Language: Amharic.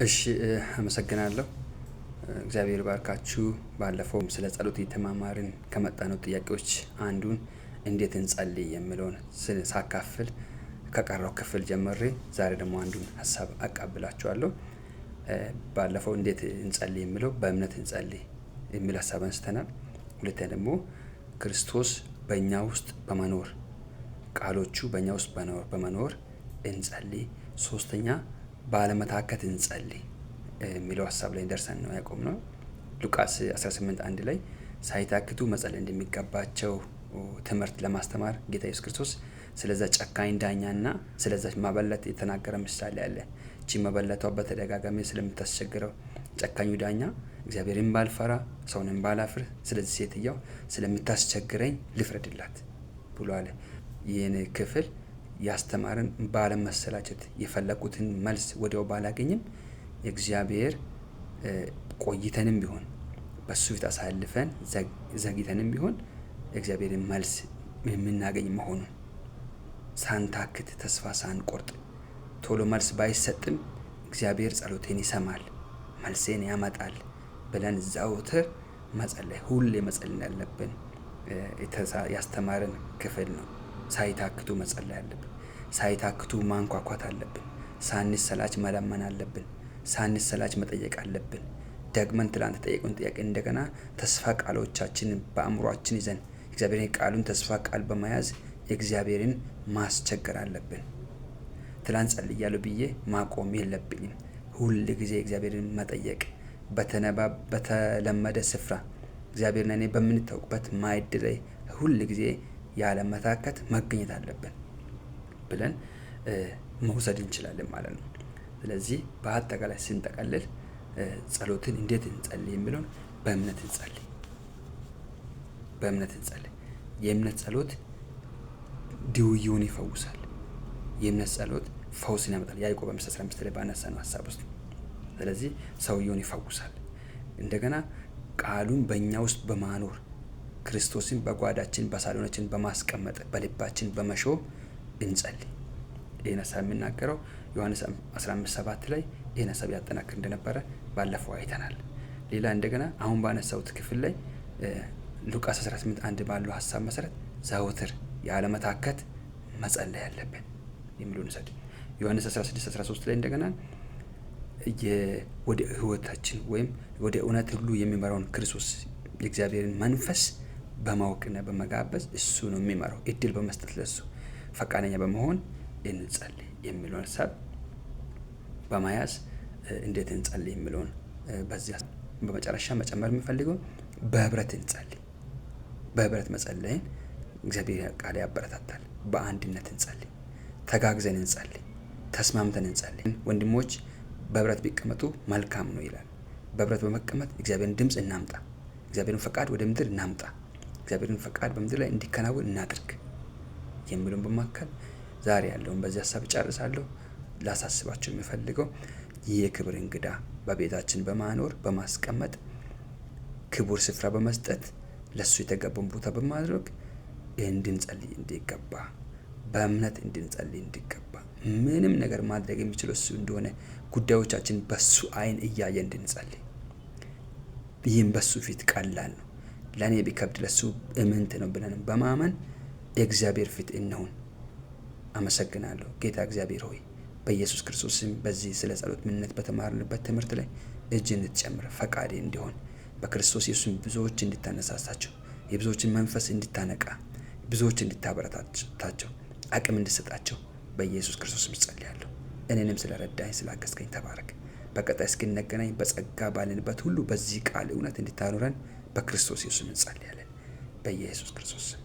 እሺ አመሰግናለሁ። እግዚአብሔር ባርካችሁ። ባለፈው ስለ ጸሎት የተማማርን ከመጣነው ጥያቄዎች አንዱን እንዴት እንጸልይ የሚለውን ሳካፍል ከቀረው ክፍል ጀምሬ ዛሬ ደግሞ አንዱን ሀሳብ አቃብላችኋለሁ። ባለፈው እንዴት እንጸልይ የሚለው በእምነት እንጸልይ የሚል ሀሳብ አንስተናል። ሁለተኛ ደግሞ ክርስቶስ በእኛ ውስጥ በመኖር ቃሎቹ በእኛ ውስጥ በመኖር እንጸልይ። ሶስተኛ ባለመታከት እንጸልይ የሚለው ሀሳብ ላይ ደርሰን ነው ያቆምነው። ሉቃስ 18:1 ላይ ሳይታክቱ መጸለይ እንደሚገባቸው ትምህርት ለማስተማር ጌታ ኢየሱስ ክርስቶስ ስለዛ ጨካኝ ዳኛና ስለዛች መበለት የተናገረ ምሳሌ አለ። እቺ መበለቷ በተደጋጋሚ ስለምታስቸግረው ጨካኙ ዳኛ እግዚአብሔርን ባልፈራ ሰውንም ባላፍር ስለዚህ ሴትየው ስለምታስቸግረኝ ልፍረድላት ብሎ አለ። ይህን ክፍል ያስተማረን ባለመሰላቸት የፈለኩትን መልስ ወዲያው ባላገኝም እግዚአብሔር ቆይተንም ቢሆን በሱ ፊት አሳልፈን ዘግይተንም ቢሆን እግዚአብሔርን መልስ የምናገኝ መሆኑን ሳንታክት ተስፋ ሳንቆርጥ ቶሎ መልስ ባይሰጥም እግዚአብሔር ጸሎቴን ይሰማል፣ መልሴን ያመጣል ብለን ዘውትር መጸለይ ሁሌ መጸለይ እንዳለብን ያስተማረን ክፍል ነው። ሳይታክቱ መጸለይ አለብን። ሳይታክቱ ማንኳኳት አለብን። ሳንሰላች መለመን አለብን። ሳንሰላች መጠየቅ አለብን። ደግመን ትላንት ጠየቁን ጥያቄ እንደገና ተስፋ ቃሎቻችንን በአእምሯችን ይዘን እግዚአብሔርን ቃሉን ተስፋ ቃል በመያዝ እግዚአብሔርን ማስቸገር አለብን። ትላንት ጸልያለሁ ብዬ ማቆም የለብኝም። ሁል ጊዜ እግዚአብሔርን መጠየቅ በተለመደ ስፍራ እግዚአብሔርን እኔ በምንታወቅበት ማዕድ ላይ ሁል ጊዜ ያለመታከት መገኘት አለብን ብለን መውሰድ እንችላለን ማለት ነው። ስለዚህ በአጠቃላይ ስንጠቀልል ጸሎትን እንዴት እንጸልይ የሚለውን በእምነት እንጸልይ። በእምነት እንጸልይ። የእምነት ጸሎት ድውዩን ይፈውሳል። የእምነት ጸሎት ፈውስን ያመጣል። ያዕቆብ 5:15 ላይ ባነሳነው ሀሳብ ውስጥ ስለዚህ ሰውየውን ይፈውሳል። እንደገና ቃሉን በእኛ ውስጥ በማኖር ክርስቶስን በጓዳችን በሳሎናችን በማስቀመጥ በልባችን በመሾም እንጸልይ። ይህን ሀሳብ የሚናገረው ዮሐንስ 15:7 ላይ ይህን ሀሳብ ያጠናክር እንደነበረ ባለፈው አይተናል። ሌላ እንደገና አሁን ባነሳሁት ክፍል ላይ ሉቃስ 18:1 ባለው ሀሳብ መሰረት ዘውትር ያለመታከት መጸለይ አለብን የሚለውን ውሰድ። ዮሐንስ 16:13 ላይ እንደገና ወደ ህይወታችን ወይም ወደ እውነት ሁሉ የሚመራውን ክርስቶስ የእግዚአብሔርን መንፈስ በማወቅና በመጋበዝ እሱ ነው የሚመራው። እድል በመስጠት ለሱ ፈቃደኛ በመሆን እንጸልይ የሚለውን ሀሳብ በመያዝ እንዴት እንጸልይ የሚለውን በዚያ በመጨረሻ መጨመር የምፈልገው በህብረት እንጸልይ። በህብረት መጸለይን እግዚአብሔር ቃል ያበረታታል። በአንድነት እንጸልይ፣ ተጋግዘን እንጸልይ፣ ተስማምተን እንጸልይ። ወንድሞች በህብረት ቢቀመጡ መልካም ነው ይላል። በህብረት በመቀመጥ እግዚአብሔርን ድምፅ እናምጣ፣ እግዚአብሔርን ፈቃድ ወደ ምድር እናምጣ፣ እግዚአብሔርን ፈቃድ በምድር ላይ እንዲከናወን እናድርግ የሚለውን በማካከል ዛሬ ያለውን በዚህ ሀሳብ ጨርሳለሁ። ላሳስባችሁ የምፈልገው ይህ የክብር እንግዳ በቤታችን በማኖር በማስቀመጥ ክቡር ስፍራ በመስጠት ለሱ የተገባውን ቦታ በማድረግ እንድንጸልይ እንዲገባ በእምነት እንድንጸልይ እንዲገባ ምንም ነገር ማድረግ የሚችለው እሱ እንደሆነ ጉዳዮቻችን በሱ አይን እያየ እንድንጸልይ ይህም በሱ ፊት ቀላል ነው፣ ለእኔ ቢከብድ ለሱ እምንት ነው ብለን በማመን የእግዚአብሔር ፊት እንሁን። አመሰግናለሁ። ጌታ እግዚአብሔር ሆይ በኢየሱስ ክርስቶስ ስም በዚህ ስለ ጸሎት ምንነት በተማርንበት ትምህርት ላይ እጅ እንድትጨምር ፈቃዴ እንዲሆን በክርስቶስ ኢየሱስ ብዙዎች እንድታነሳሳቸው የብዙዎችን መንፈስ እንድታነቃ ብዙዎች እንድታበረታታቸው አቅም እንድሰጣቸው በኢየሱስ ክርስቶስ ስም ጸልያለሁ። እኔንም ስለረዳኝ ስላገዝከኝ ተባረክ። በቀጣይ እስክንገናኝ በጸጋ ባለንበት ሁሉ በዚህ ቃል እውነት እንድታኖረን በክርስቶስ ኢየሱስ እንጸልያለን። በኢየሱስ ክርስቶስ ስም።